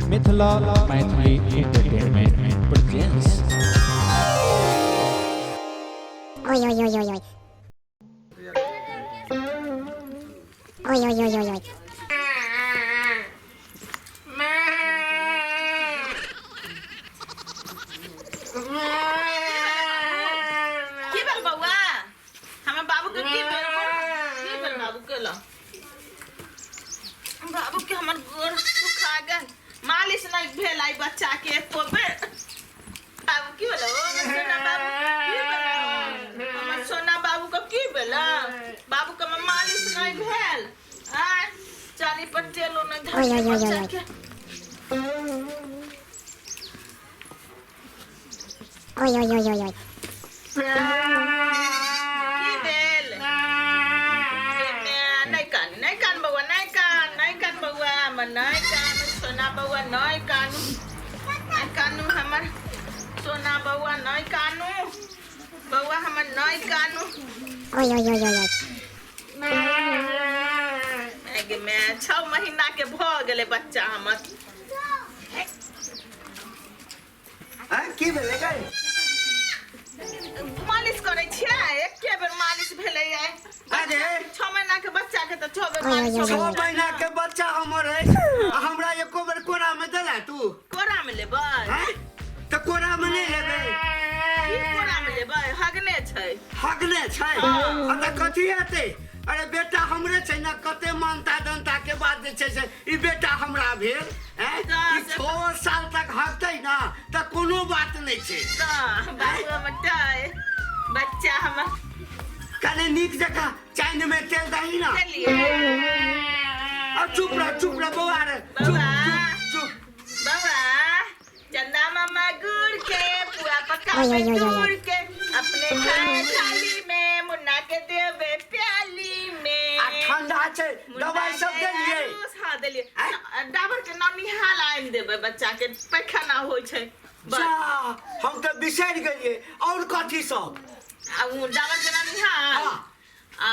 Mithila Maithili entertainment presents. Oi, oi, oi, oi, oi. Oi, oi, oi, oi, oi. की भेल बौआ? हमर बाबू के की भेल? की भेल बाबू के? लो बाबू के हमर गोर दुखा गेल। मालिश नहीं भेल आई बच्चा के एको बेर। बाबू की भेल? ओ हमर सोना बाबू की भेल? हमर सोना बाबू के की भेल? बाबू के हमर मालिश नहीं भेल आय। चाली पर तेलो नहीं ओय, ओय, धरते ओय, बच्चा ओय। के। Oi, oi, oi, oi, oi. की भेल? नहि कान, नहि कान बौआ, नहि कान, नहि कान बौआ हमर, नहि कान सोना बौआ, नहि कानू, नहि कानू हमर सोना बौआ, नहि कानू बौआ हमर, नहि कानू। Oi, oi, oi, oi, oi. गे माय, 6 महीना के भऽ गेलै बच्चा हमर। आँय, की भेलै गै? मालिश करै छियै, एके बेर मालिश भेलै। अरे। 6 महीना के बच्चा के तऽ 6 बेर ओय, ओय, मालिश ओय, होबै 6 छै। महीना के बच्चा हमर अछि आ हमरा एको बेर कोरा में देला तू? कोरा में लेबै? आँय? तऽ कोरा में नहि लेबै? की कोरा में लेबै? हगने छै। हगने छै? हाँ। आ तऽ कथी हेतै? अरे बेटा हमरे छै ने, कते मानता दनता के बाद जे छै से ई बेटा हमरा भेल। आँय? ई 6 साल तक हगतै ना तऽ कोनो बात नहि छै। तऽ बाबू हमर टय बच्चा हमर। कने नीक जकाँ चाइन में तेल दही ना। चलिए। आ चुप रह, चुप रह बौआ रे, चुप। बौआ। चुप, चुप। बौआ, चंदा मामा गुड़ के पुआ ओय, पकावे ओय, ओय, ओय। दूर के, अपने खाए थाली में, मुन्ना के देवे प्याली में। आ ठंडा छै, मुन्ना दवाई सब के देलियै? आरुस, हाँ देलियै। आँय? डाबर के ननिहाल आनि देबै बच्चा के, पैखाना होइ छै बस। जा, हम तऽ बिसरि गेलियै। और कथी सब? आ उ डाबर के ननिहाल हाँ। आ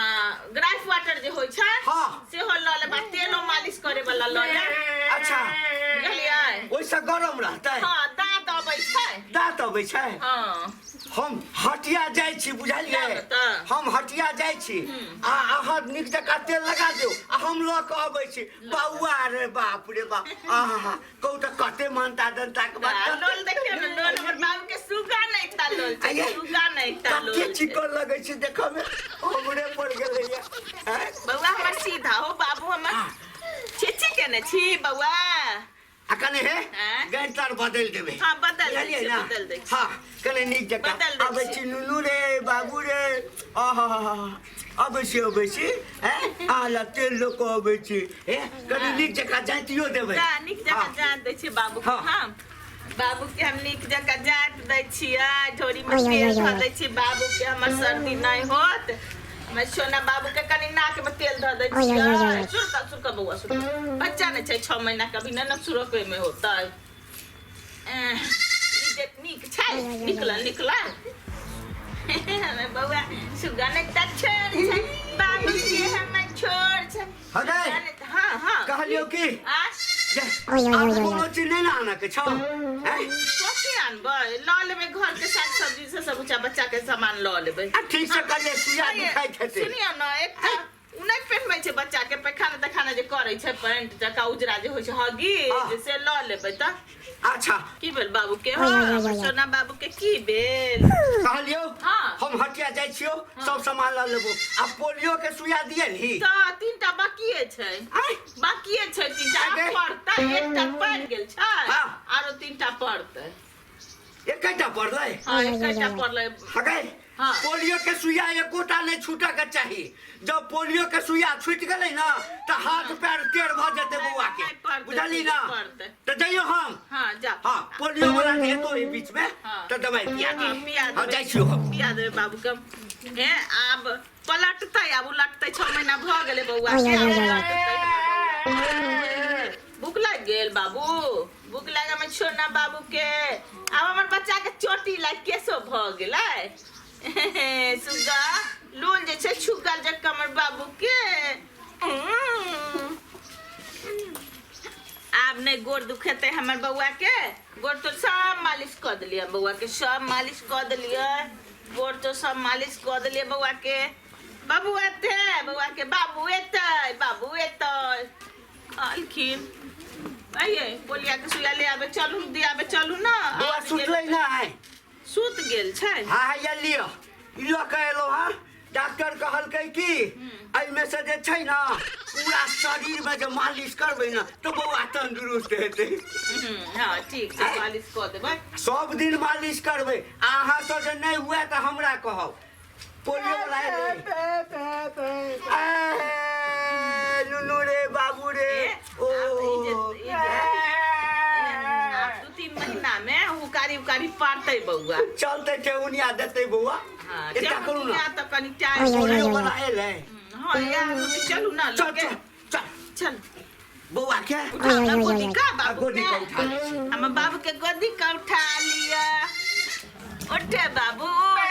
ग्राइफ वाटर जे होइ छै हाँ। सेहो लऽ लेब आ तेलो मालिश करे वाला लऽ लेब। अच्छा। बुझलियै? ओहिसँ गरम रहतै? हँ, दाँत अबै छै। दाँत अबै छै? हँ। हम हटिया जाइ छी, बुझलियै? जाउ तऽ। हम हटिया जाइ छी आ अहाँ नीक जकाँ तेल लगा दियौ आ हम लऽ कऽ अबै छी। बौआ रे, बाप रे बाप, आहा, कहू तऽ कते मानता दनता के बात। आ लोल देखियौ ने, लोल हमर बाबू के सुगा नहि ता लोल छै। आये। सुगा नहि ता लोल कते छै। चिकन लगै छै देखऽ मे, हमरे पड़ गेलैया। आँय? बौआ हमर सीधा हो, बाबू हमर छिची केने छी बौआ। आ कने हे। आँय? गैंतर बदलि देबै। हाँ, बदलि दै बुझलियै छियै, ना? बदलि दै छियै। हाँ, कने नीक जकाँ। बदलि दै अबै छियै। छी नुनू रे, बाबू रे, आहा, अबै छी, अबै छी। हैं, अहाँ लए तेल लऽ कऽ अबै छी। हे, कने नीक जकाँ जाँतियो देबै। जा, नीक जकाँ हाँ। जाँत दै छियै बाबू के। हाँ। हम बाबू के हम नीक जकाँ जाँत दै छियै, झोरी में ओय, ओय, तेल ओय, धऽ ओय। दै छियै बाबू के, हमर सर्दी नहि होत। हमर सोना बाबू के कनि नाक में तेल धऽ दै ओय, ओय, ओय, छियै। ओय। सुरका, सुरका बौआ, सुरका। बच्चा नहि छै, 6 महीना के अभी नहि ने सुरकै में होतै। एह, ई जे नीक छै। ओय, ओय, ओय, निकलल, निकलल हमर बौआ। सुगा नहि तऽ छोड़ छै बाबू के, हमर छोड़ छै। हगै। सुग्गा नहि तऽ- हाँ हाँ। कहलियौ की आ जे ओय, ओय, आब ओय, ओय, कोनो चीज नहि ने आनऽ के छौ? आँय? कथी आनबै? लऽ लेबै घर के साग सब्जी से सब बच्चा के सामान लऽ लेबै। आ ठीक से करियै, सुइया दुखाइत हेतै। सुनियौ ने, एकटा उ नहि पहिनबै छै बच्चा के, पैखाना तैखाना जे करै छै, पैंट जकाँ उजरा जे होइ छै हगी हाँ। से लऽ लेबै तऽ। अच्छा। की भेल बाबू के? ओय, ओय, ओय, ओय। सोना बाबू के की भेल? कहलियौ, हाँ। हम हटिया जाइ छियौ, सब सामान लऽ लेबो। आ पोलियो के सुइया दियलही? तऽ 3टा बाकिए छै। आँय? बाकिए छै 3टा। आगे? पड़तै, एकटा पड़ि गेल छै। हाँ। आरो 3टा पड़तै। एकेटा पड़लै? हँ, ओय, ओय, एकेटा ओय, ओय। पड़लै। हगै। हाँ। पोलियो के सुइया एकोटा नहि छूटऽ के चाही। जब पोलियो के सुइया छूटि गेलै ने तऽ हाथ पैर टेढ़ भऽ जेतै बौआ के। नहि पड़तै, बुझली ना? पड़तै। तऽ जइयो हम। हाँ, जा। हाँ, पोलियो वाला जे हेतौ एहि बीच में हाँ। तऽ दवाइ पिया हाँ, दे। पिया हाँ, देबै। जाइ छियौ हम। पिया देबै बाबू के। हे, आब पलटतै, आब उलटतै। 6 महीना भऽ गेलै बौआ ओय, के, ओय, आब ओय, ओय। उलटतै हमर बौआ। भूख लागि गेल बाबू? भूख लागल हमर छोना बाबू के। आब हमर बच्चा के चोटी लागि केसो भऽ गेलै। सुग्गा लोल जे छै छुगल जकाँ हमर बाबू के। आब नहि गोड़ दुखेतै हमर बौआ के। गोड़ तो सब मालिश कऽ देलियै बौआ के, सब मालिश कऽ देलियै, गोड़ तो सब मालिश कऽ देलियै बौआ के। बाबू एतै, बौआ के बाबू एतै, बाबू एतै। अलखिन आइए, पोलिया के सुइया ले आबे चलू, दियाबे चलू ना। बौआ सुतलै ना है? सुत गेल छै। हाँ हाँ, ये लिअ, ई लऽ कऽ एलहुँ हँ। डॉक्टर कहलकै कि एहिमे से जे छै ने पूरा शरीरमे जे मालिश करबै ने तऽ बौआ तंदुरुस्त हेतै। हाँ ठीक छै, मालिश कऽ देबै। सब दिन मालिश करबै। आ अहाँ से जे नहि हुए तऽ हमरा कहब। पोलियो वाला एलै। ए, नुनू रे, बाबू रे। ए, ओ आब ई जे आब 2-3 महीना में उकारी उकारी पारतै बौआ। चलतै, ठेहुनिया देतै बौआ। हाँ, एकटा करू ना। ठेहुनिया तऽ कनि टाइम। ओय, ओय, पोलियो ओय, वाला एलै। हाँ यार, चलू ना। चल। लगे। चल चल। चल। बौआ के उठा ना। ओय, ओय, गोदी ओय। का आ बाबू गोदी के के उठा लै छी। हमर बाबू के गोदी का उठा लिया। उठे बाबू, उठे,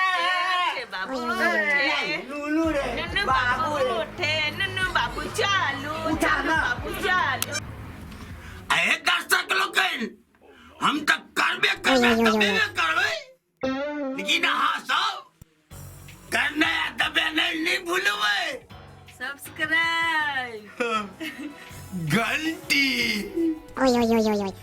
उठे बाबू, उठे। नुनू रे। नुनू बाबू बाबू रे। उठे, नुनू बाबू चालू। उठा चालू ना। बाबू चालू। अहे दर्शक लोकनि, हम तऽ करबे करबै, ओय, ओय, ओय, तबे ओय। ने करबै, लेकिन अहाँ सब करनाइ आ दबेनाइ नहि भूलबै। सब्सक्राइब। घंटी। Oi, oi, oi, oi, oi.